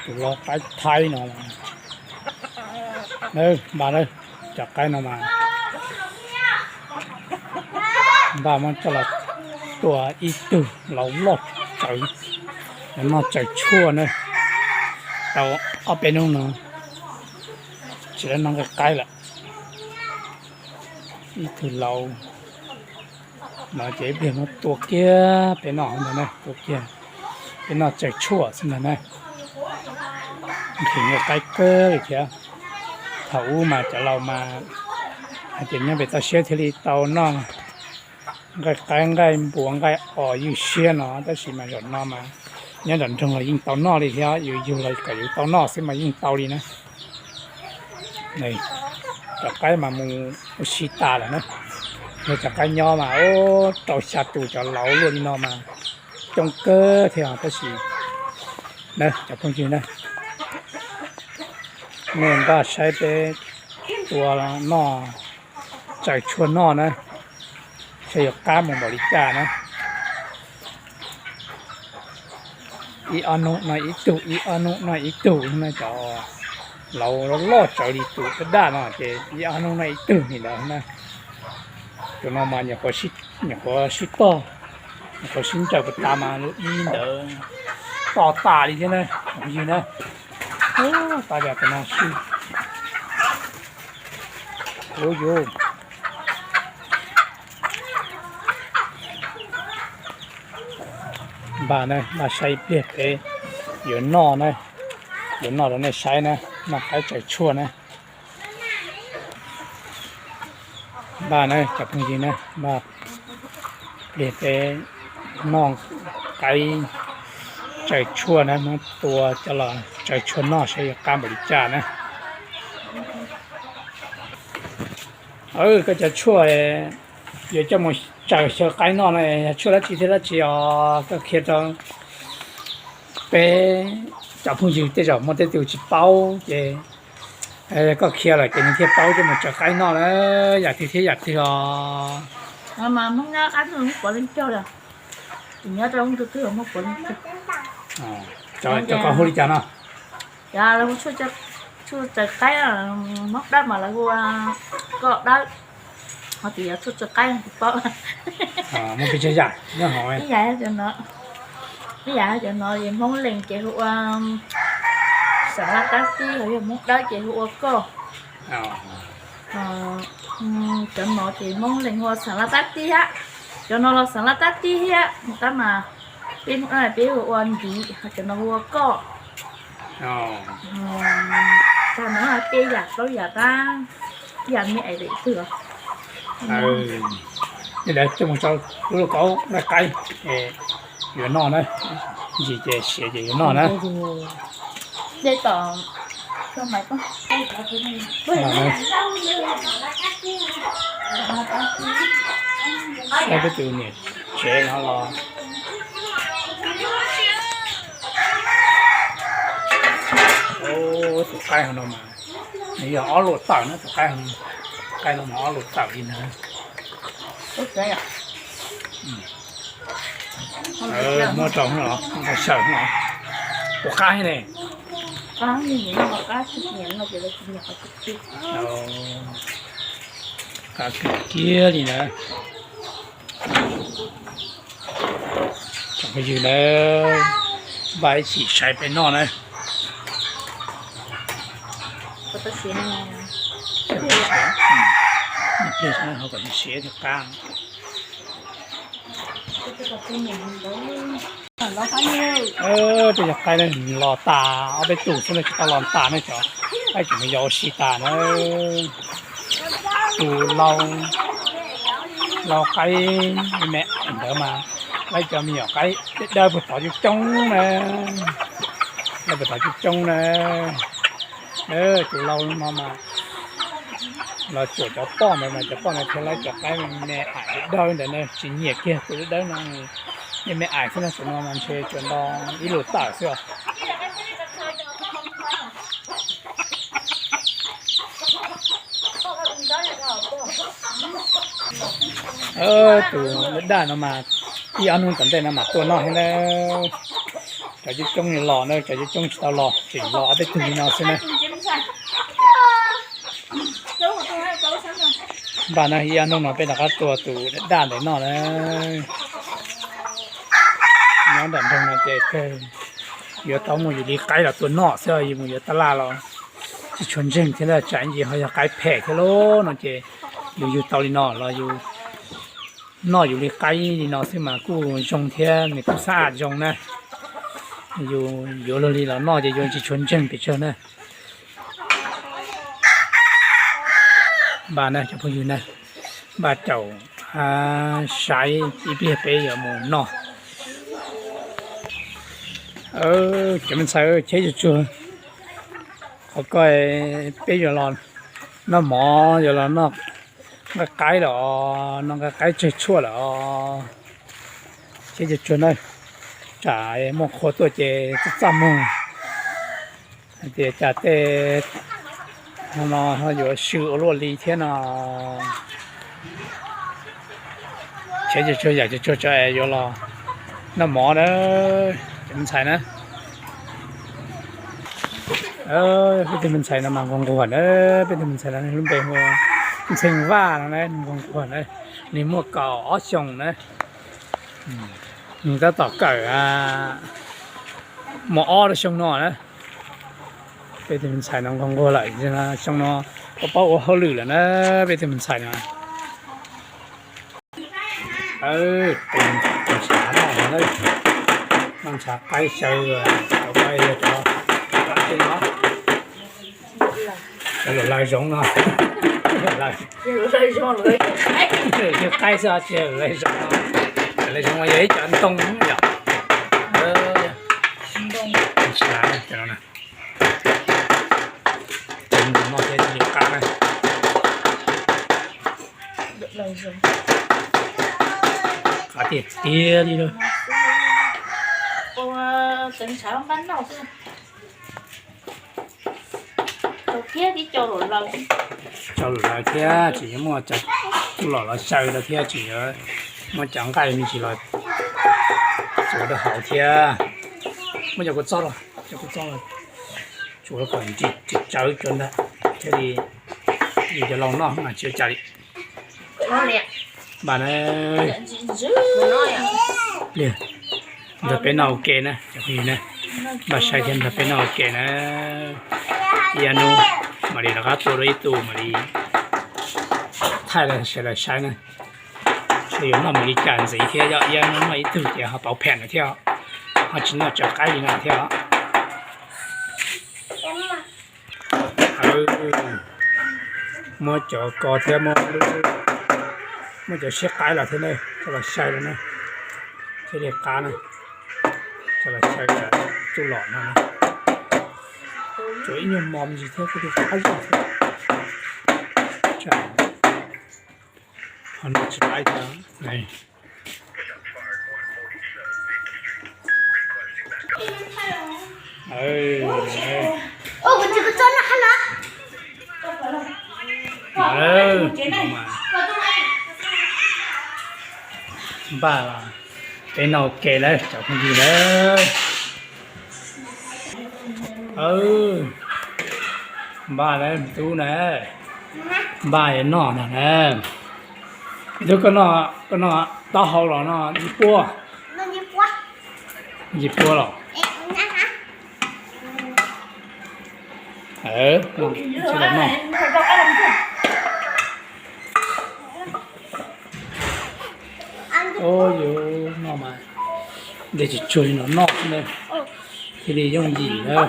Tus lau qaib thaib no, npaj na, cov qaib no mas npaj muab coj los tua ib tug lau loj tsawv, noj tsaws tshuaj na. Tau ob peb hnub no tsis noj nqaij qaib lawm. Ib tug lau no ces ib pliag muab tua kiag peb noj ntag na, tua kiag peb noj tsaws tshuaj xwb ntag na. Nqhis nqaij qaib kawg li thiab. Thaum ub mas cov laus mas hais tias nyob pem toj siab thiaj li tau noj nqaij qaib nqaij npua nqaij os ywj siab no, tab sis mas zaum no mas nyob nram nroog los yeej tau noj li thiab, yus yug los kom yus tau noj xwb mas yeej tau li na. Cov qaib mas mus ua si tas lawm na. Yog cov qaib nyob mas rau xya tus cov laus luaj li no mas coob kawg thiab tab sis na cov phooj ywg na, nej npaj saib peb tua noj, tsaws tshuaj noj na, saib yuav qab mus npaum li cas na. Ib ob hnub noj ib tug, ib ob hnub noj ib tug na, cov laus loj tsawv li tus daj daj no ces ib ob hnub noj ib tug li ntawd na. Tus no mas nyuam qhuav sib tog, nyuam qhuav sib ncaws puas tas mas lub ib ntawd toj tas li thiab na, ywg na. Tab tus no sib, ub yuv. Npaj na, npaj saib ib pliag peb yuav noj na, yuav noj rau nej saib na, noj qaib tsaws tshuaj na. Npaj na cov phooj ywg na, npaj pliag peb noj qaib tsaws tshuaj na, muab tua coj los tsaws tshuaj noj saib yuav qab npaum li cas na. Koj cov tshuaj yuav coj mus tsaws xyaw qaib noj no yog tshuaj dab tsi thiab dab tsi os, koj qhia rau peb cov phooj ywg tej zaum muaj tej tus tsis paub ces koj qhia lawm ces nws thiaj paub coj mus tsaws qaib noj na, yam twg thiab yam twg os. Mas Hmoob nyob qab twg Hmoob puav leej cog li, nyob rau tus twg Hmoob puav leej cog. Cov koj hu li cas no? Yog lawv hu tshuaj tsaws qaib, Hmoob Dawb mas lawv hu koj dawb, ho tias yog tshuaj tsaws qaib tsis paub. Muaj pes tsawg yam nyob hauv? Ib yam cov no, ib yam cov no yog Hmoob Lees ces hu ua xav laj tab tib, ho yog Hmoob Dawb ces hu ua koj. Cov no ces Hmoob Lees hu ua xav laj tab tib thiab, cov no los xav laj tab tib thiab, tab mas peb Hmoob Dawb peb hu ua ntiv, ho cov no hu ua koj. Tag no peb yam plaub yam tab, yam me ais lem twg. Yog lawv coj mus rau lub lauj kaub nqaij qaib, yuav noj na, ntsis ces siav ces yuav noj na. Saib peb tus niam tsev no los. Tus qaib hauv no mas nws yog ob luaj tawm na, tus qaib, qaib no mas ob luaj tawm li ntawd. Muab rau no los, muab rau xyaw no. Ua qab thiab ne. Qab kiag li ntawd. Cov phooj ywg na, npaj ib chim saib peb noj na. Ib pliag ho kom siav thiaj qab. Tej cov qaib no los tas ob peb tus xwb no, tsis tau los tas ne, cov qaib tseem yau ua si tas na. Tus lau, lau qaib me me ntawd mas, laib cov me nyuam qaib dawb dawb puag tod coob coob na, dawb puag tod coob coob na. Tus lau no mas los tsuam cov poj ntawd mas cov poj ntawd thiaj laib cov qaib me me dawb dawb ntawd na, tsis nyiam kiag tus dawb dawb no, me me ais xwb no, tus no mas ntshe tsuas nto ib lus tawm xwb os. Tus daj daj no mas ib ob hnub tom ntej no mas tuaj noj thiab na. Cov coob coob los na, cov coob coob tsis tau los, tseem los ob peb tug li no xwb na. Npaj na, ib ob hnub no peb rov qab tua tus daj ntawm no na. Nyob nram nroog no ces kawg yuav tau mus yuav li qaib los tua noj xwb, yus mus yuav tab laj los tsis tshua ntseeg thiab na, tsam ntsis ho yog qaib phem thiab lauj no ces yus yug tau li no los yus noj yus li qaib li no xwb mas kuj zoo thiab nws kuj xab am zoo na. Yus yuav luag li los noj ces yus tsis tshua ntseeg pes tsawg na. Npaj na cov phooj ywg na, npaj caum saib ib pliag peb yuav mus noj. Cov me ntxhais, cheb tsuag tsuag, qhov ko peb yuav los noj mov, yuav los noj nqaij qaib los, noj nqaij qaib tsawg tshuaj lawm os. Cheb tsuag tsuag na, tsam muaj qhua tuaj ces txaj txaj muag, hais tias cas tej no yuav swb ua luaj li thiab no. Cheb tsuag tsuag, yam tsuag tsuag, yuav los noj mov na, cov me ntxhais na. Peb tug me ntxhais no mas nquag nquag na, peb tug me ntxhais no lub npe hu Ntxhee Vaj no na, nquag nquag na, nws muaj kaum ob xyoos na. Nws tab tom kawm mos ob rau xyoo no na. Peb tug me ntxhais no nquag nquag lawm, xyoo no paub paub ua hauj lwm lawm na, peb tug me ntxhais no. Noj ntshav qaib xyaw, cov qaib, cov qaib no, cov lawv zoov no, cov qaib xwb tsis yog lawv zoov no, lawv zoov no yog ib cov ntoo yom. Ntshav cov no na, noj thiab li qab na. Qab tiag tiag li lawm. Cov lawm thiab tseem yuav muaj cov tub los los xyaw rau thiab tseem yuav muaj cov nqaij me ntsis los txuas rau hauv thiab. Muab cov kua txob los, cov kua txob los tsuav kom ntsws tsawv tsawv ntag thiaj li yus cov laus noj mas tsis ua cas li. Npaj na, pliag nrog peb noj ua ke na cov phooj ywg na, npaj saib thiab nrog peb noj ua ke na. Ib ob hnub mam li rov qab tua dua ib tug mam li thaij rau sawv daws saib na. Seb yuav noj mus li cas ntxiv thiab, yog ib ob hnub noj ib tug ces ho pauv phem lawm thiab, ho tsis noj tsawv qaib li no thiab. Muab cov ko thiab, muab cov siab qaib los thiab na, coj los xyaw los na, thiaj li qab na, coj los xyaw tub los no na. Tsuas ib nyuag mos me ntsis thiab kuj li qab zog thiab. Ho noj tsis qaib thiab. Npaj, peb noj ua ke lawm cov phooj ywg lawm. Npaj lawm tub na, npaj yuav noj no na. Tub, koj noj taub hau los noj yim puab? Yim puab los? Ua, yuav noj mas de tsuag tsuag li no noj xwb na, thiaj li yooj yim na.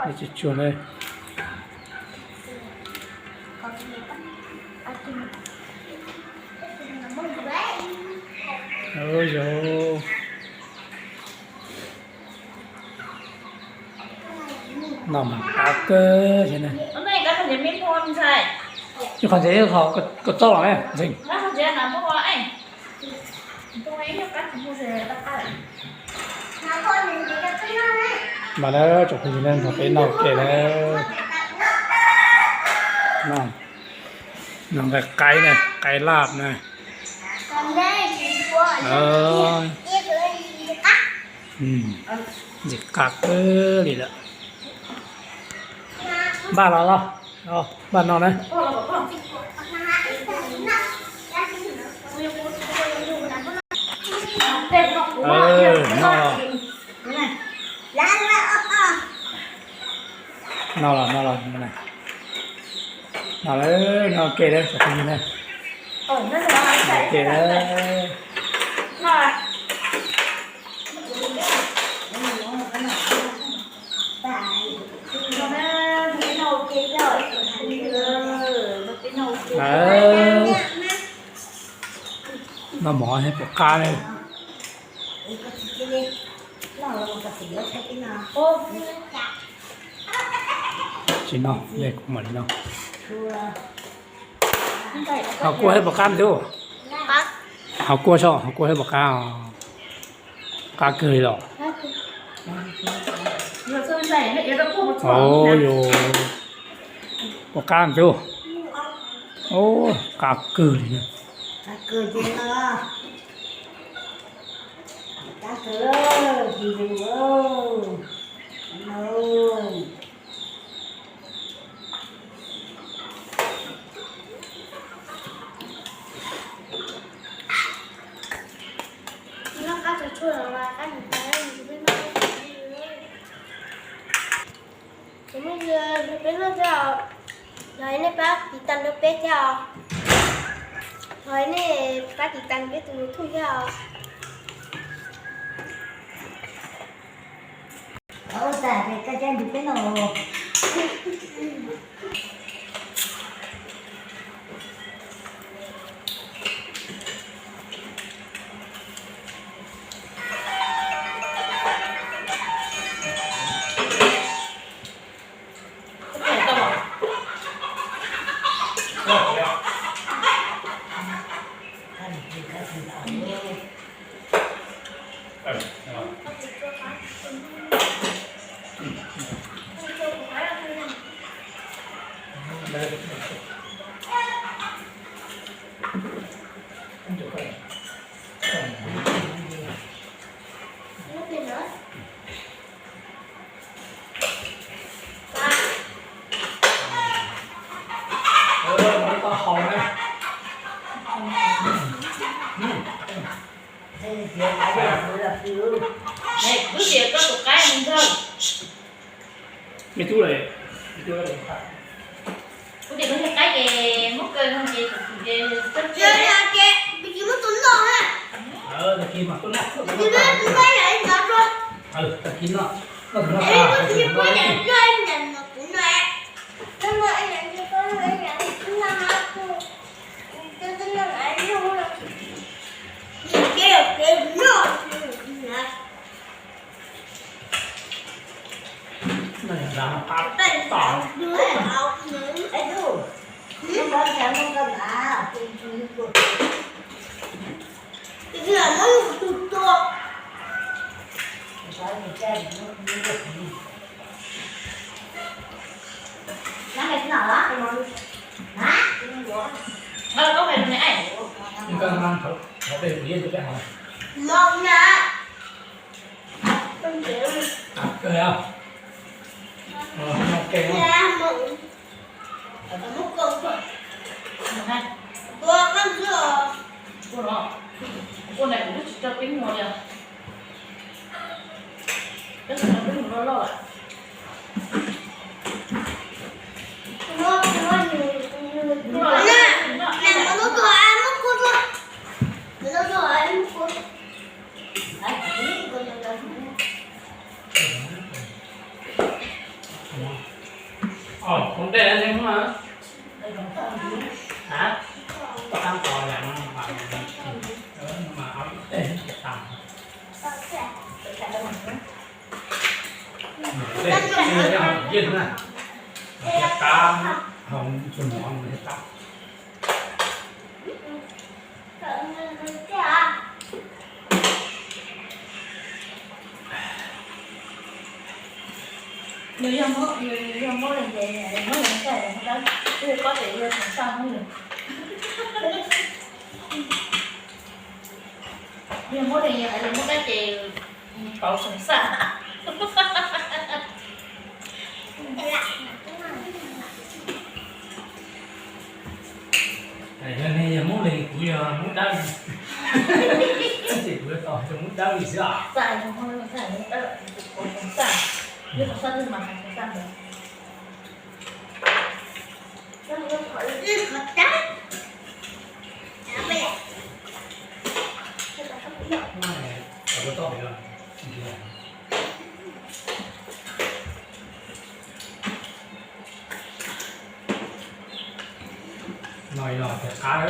De tsuag tsuag na. Yog noj mas qab kawg thiab na. Ib qho ntses, ib qho kua txob los ntseeg. Mas lawm tsoom phooj ywg na, nrog peb noj ua ke lawm. No nqaij qaib na, qaib laj na. Ntxim qab kawg li lawm. Npaj los los, npaj no na. No los, no los, no los, no los, no ke lawm, tsoom phooj ywg na. Ke lawm. Noj mov thiab puas qab ne? Tsis noj, kuv mam li noj. Hauv kua thiab puas qab tub? Hauv kua so, hauv kua thiab puas qab? Qab kawg li los? Yus, puas qab tub? Qab kawg li. Peb noj thiab os, thov nej pab tiv tas rau peb thiab os, thov nej pab tiv tas peb tus YouTube thiab os. Me tub, kuv tias koj niag qaib ces muab kaw no ces tus ces tag kis muab tua noj na. Tag kis mas tuaj noj, tag kis noj, noj tus noj tas, tag kis noj. Nws yog muab, nws yog muab li ntawd, muab li ntawd, muab dawb, ua koj ces yog tsis tau muab nws. Yog muab li hais tias muab dawb ces pauv xoo xaj. Yog ne, yog muab li kuv yog muab dawb, ces kuv yog tau muab dawb li xwb os. Xaj, yog muab dawb, pauv xoo xaj, yog xoo xaj twg mas hais xoo xaj ntawd. No yog qab.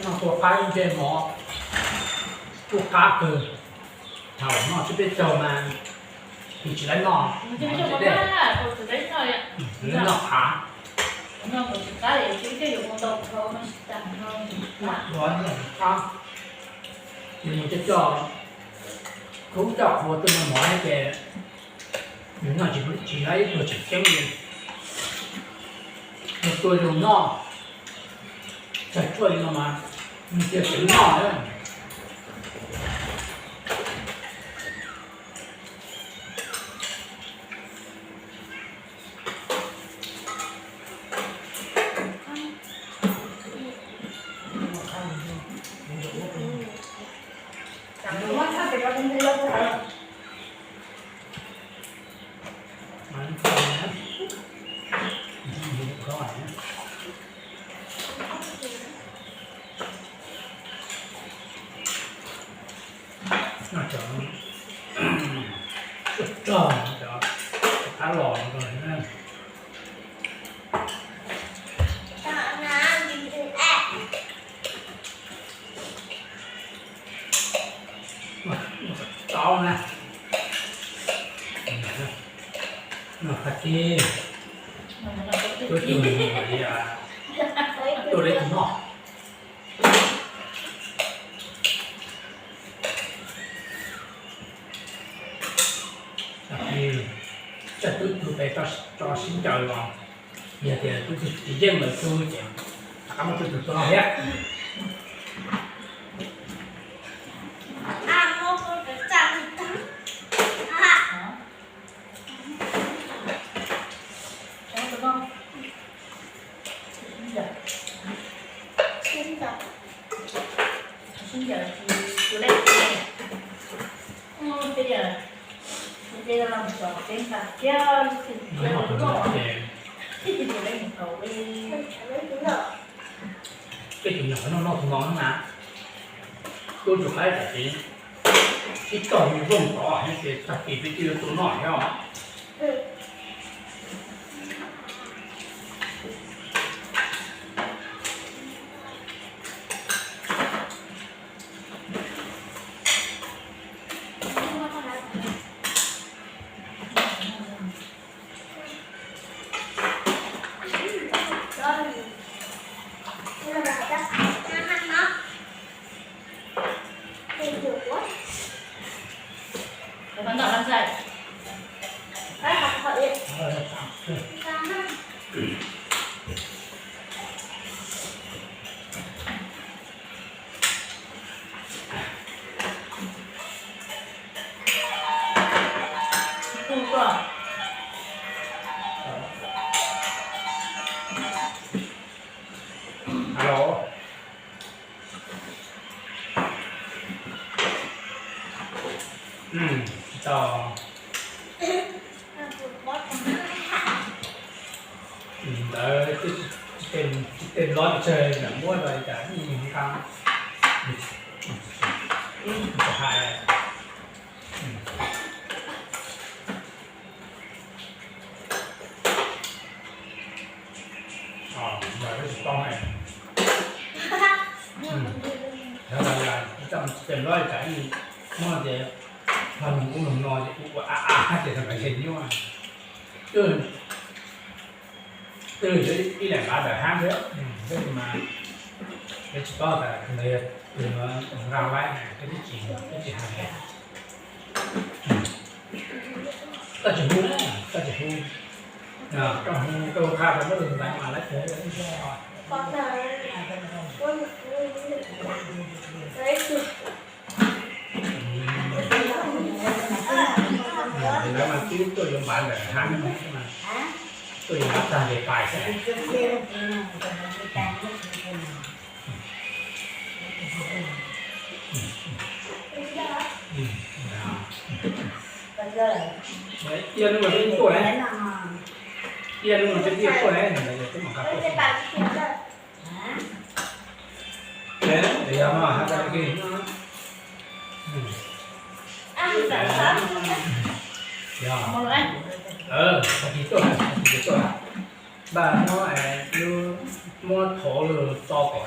No tua qab ib ntsej mov, kuj qab kawg. Thaum noj tsib peb caug mas nws tsis laib noj, tsis laib noj qab. Ua qab, yus mus coj coj khub coj qhua tuaj noj mov ces nws noj tsis laib ib pluag tseem ceeb li. Nws tua zoo noj, txawg tshuaj li no mas nws cia tseem noj. Noj cov rog, cov qab los no. Taub na, noj qab tib, tuaj tus, tuaj li tus noj. Txawm tub tug pes tso sib ncaws los, yog tias tub tug tsis yeej lawv tub ces rov qab muab tub tug tuaj noj thiab. Peb tus nyuam qhuav noj noj tus no na, tub tug qaib tam sim sib tog zoo tod ces tag kis peb twb yuav tuaj noj thiab os. Alo. Tsis tau. Ntawd tej lob tsawg lam muab los cas ib nqaa. Hais Tes lob cas muab ces Nug ub nug no ces kuv ua a a ces tau nqe nyuaj. Twb, twb yuav ib leeg nqa ntawm hab thiab, tab sis mas yuav tsis paub tas nws yog tus nqa laib, twb tsis, twb tsis hais. Koj tsis hu, koj tsis hu, koj hu, koj hu qha rau muab tus ntawd mas laib. Lawv mas twb tuaj yuav npav ntawm hab, tuaj yuav npav tag ces pais xwb. Ib ob hnub mas peb tuaj, ib ob hnub mas peb tuaj, peb mam nqa tuaj. Yog no hab, yog, tag kis tuaj, tag kis tuaj, npaj muab, muab thov lug tso kom,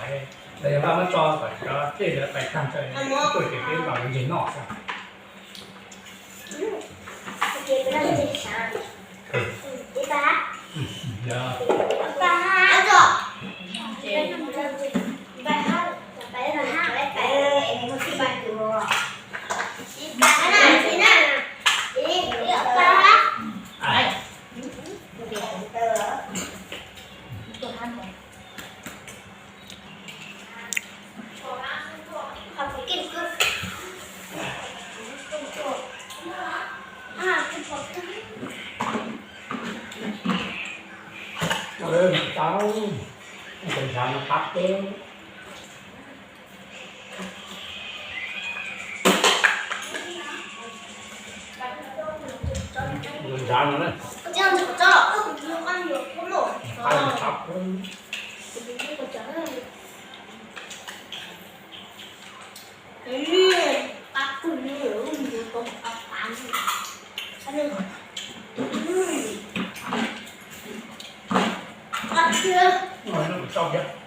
los yog npaj muab tso kom cov dlej lawv pais tag nrho, tuaj ces peb npaj ua ntses noj xwb. Tau, tus ntshav no qab teb. Tus ntshav no na, qab teb. Ua no kuv tso kiag.